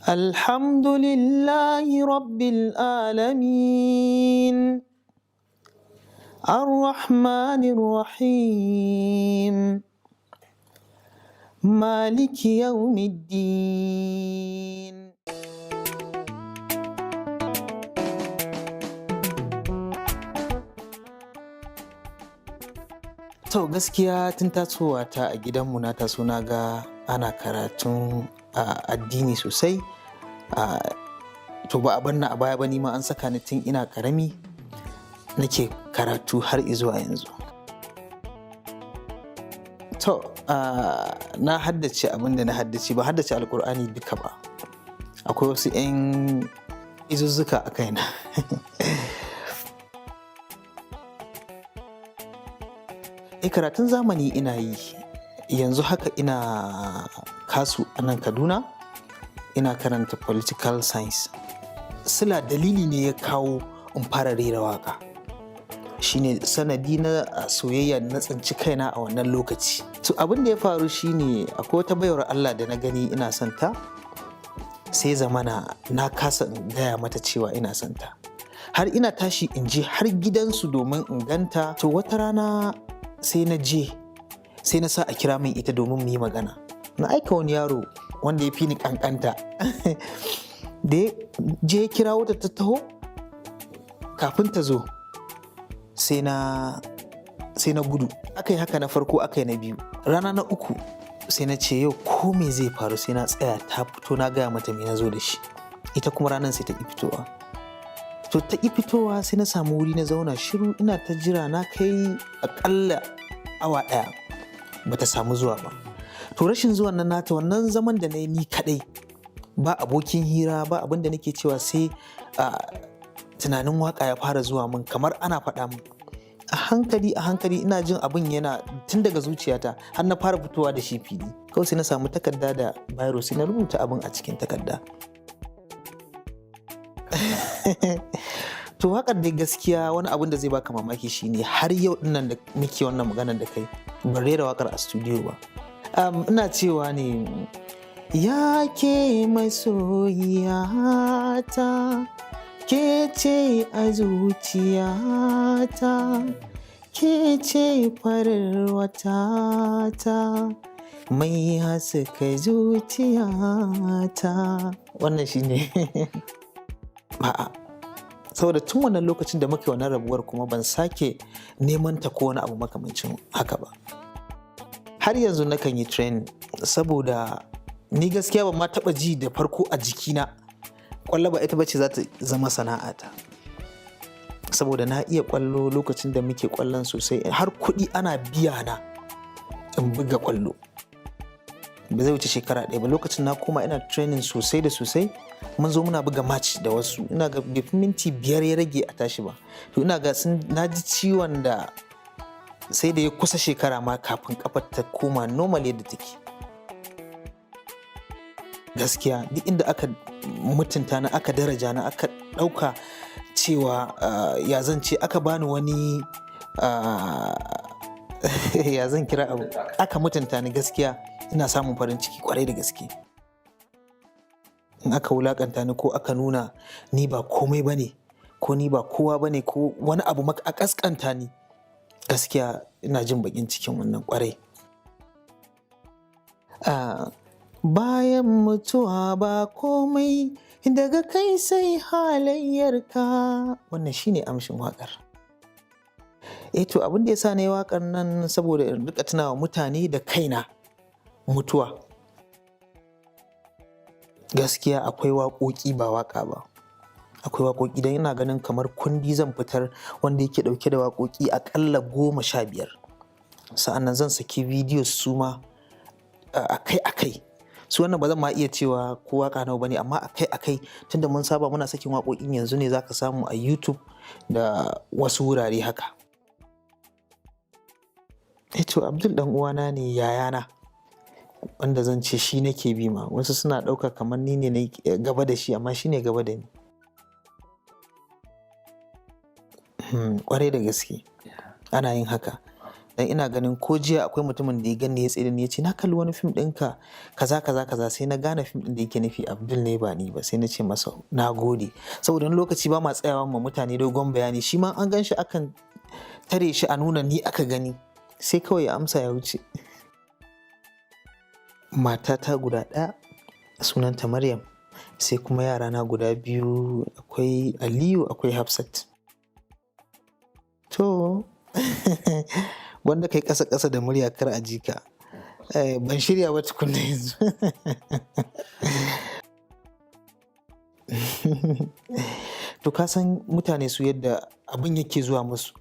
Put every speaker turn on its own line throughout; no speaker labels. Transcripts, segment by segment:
الحمد لله رب العالمين الرحمن الرحيم مالك يوم الدين. To, gaskiya tun tasowa ta a gidanmu na taso na ga ana karatun addini sosai. To, ba a banna a baya ba, nima an saka ni tun ina karami nake karatu har izuwa yanzu. To, na haddace abin da na haddace, ba haddace Alkur'ani duka ba. Akwai wasu 'yan izuzzuka a kaina. Eh, karatun zamani ina yi. Yanzu haka ina KASU a nan Kaduna. Ina karanta political science. Sila dalili ne ya kawo in fara rera waƙa. Shine sanadi na soyayya na tsinci kaina a wannan lokaci. To, abin da ya faru shine akwai wata baiwar Allah da na gani ina son ta, sai zamana na kasa in gaya mata cewa ina son ta. Har ina tashi in je har gidansu domin in ganta. To, wata rana sai na je, sai na sa a kira min ita domin mu yi magana. Na aika wani yaro wanda ya fi ni kankanta. Da ya je ya kira wata ta taho, kafin ta zo sai na gudu. Aka yi haka na farko, aka yi na biyu. Rana na uku sai na ce yau ko me zai faru sai na tsaya ta fito na gaya mata me na zo da shi. Ita kuma ranar sai ta ƙi fitowa. To, ta ƙi fitowa, sai na samu wuri na zauna shiru ina ta jira, na kai aƙalla awa 1 bata samu zuwa ba. To, rashin zuwan nan nata, wannan zaman da na yi ni kaɗai ba abokin hira ba, abin da nake cewa sai tunanin waka ya fara zuwa min kamar ana faɗa min. A hankali a hankali ina jin abin yana tun daga zuciyata har na fara fitowa da shi fili. Kawai sai na samu takarda da biro, sai na rubuta abin a cikin takarda. To, waƙar dai gaskiya wani abin da zai baka mamaki shine har yau dinnan da muke wannan maganar da kai ban rera waƙar a studio ba. Ina cewa ne, ya ke masoyiyata, ke ce a zuciyata, ke ce farar watata mai haska zuciyata. Wannan shine. A'a, saboda tun wannan lokacin da muka yi wannan rabuwar kuma ban sake neman ta ko wani abu makamancin haka ba. Har yanzu nakan yi training saboda ni gaskiya ban ma taɓa ji da farko a jikina ƙwallo ba ita bace za ta zama sana'ata. Saboda na iya ƙwallo lokacin da muke ƙwallon sosai, har kuɗi ana biya na in buga ƙwallo. Ba zai wuce shekara 1 ba lokacin na koma ina training sosai da sosai. Mun zo muna buga match da wasu, ina ga bai fi minti 5 ya rage a tashi ba. To, ina ga na ji ciwon da sai da ya kusa shekara ma kafin kafar ta koma normal yadda take. Gaskiya duk inda aka mutunta ni, aka daraja ni, aka ɗauka cewa ya zan ce, aka bani wani ya zan kira abu, aka mutunta ni, gaskiya ina samun farin ciki kwarai da gaske. In aka wulakanta ni ko aka nuna ni ba komai bane ko ni ba kowa bane ko wani abu a kaskanta ni, gaskiya ina jin bakin cikin wannan kwarai. Bayan mutuwa ba komai daga kai sai halayyarka. Wannan shine amshin waƙar. Eh, to, abin da ya sa na yi waƙar nan saboda in rika tunawa mutane da kaina mutuwa. Gaskiya akwai waƙoƙi, ba waƙa ba. Akwai waƙoƙi don ina ganin kamar kundi zan fitar wanda yake ɗauke da waƙoƙi aƙalla 15. Sa'annan zan saki bidiyo su ma akai-akai. Su wannan ba zan ma iya cewa ko waƙa nawa bane, amma akai-akai, tunda mun saba muna sakin waƙoƙin yanzu ne zaka samu a YouTube da wasu wurare haka. Eh, to, Abdul ɗan uwana ne, yayana, wanda zan ce shi nake bi ma. Wasu suna ɗauka kamar ni ne na gaba da shi, amma shi ne gaba da ni. Kwarai da gaske ana yin haka. Dan ina ganin ko jiya akwai mutumin da ya gani ya tsaye ni ya ce na kalli wani fim ɗinka kaza kaza kaza, sai na gane fim ɗin da yake nufi Abdul ne ba ni ba, sai na ce masa na gode. Saboda wani lokaci ba ma tsayawa ma mutane dogon bayani, shi ma an gan shi akan tare shi a nuna ni aka gani, sai kawai ya amsa ya wuce. Matata guda ɗaya sunanta Maryam, sai kuma yarana guda biyu, akwai Aliyu akwai Hafsat. To, wanda kai ƙasa ƙasa da murya kar a ji ka. Ban shirya ba tukunna yanzu. To ka san mutane su yadda abin yake zuwa musu.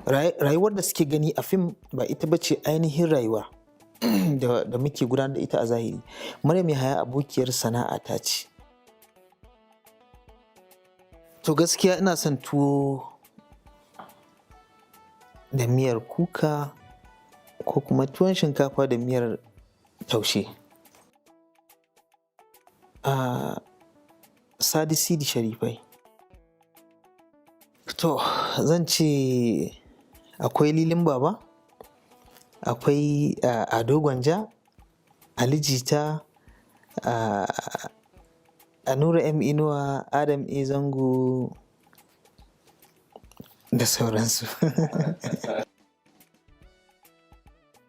Rayuwar da suke gani a fim ba ita ba ce ainihin rayuwa da muke gudanar da ita a zahiri. Maryam Yahaya abokiyar sana'a ta ce. To gaskiya ina son tuwo da miyar kuka ko kuma tuwon shinkafa da miyar taushe. Sadi Sidi Sharifai. To zan ce akwai Lilin Baba, akwai Ado Gwanja, Ali Jita, Nura M Inuwa, Adam A Zango da sauransu.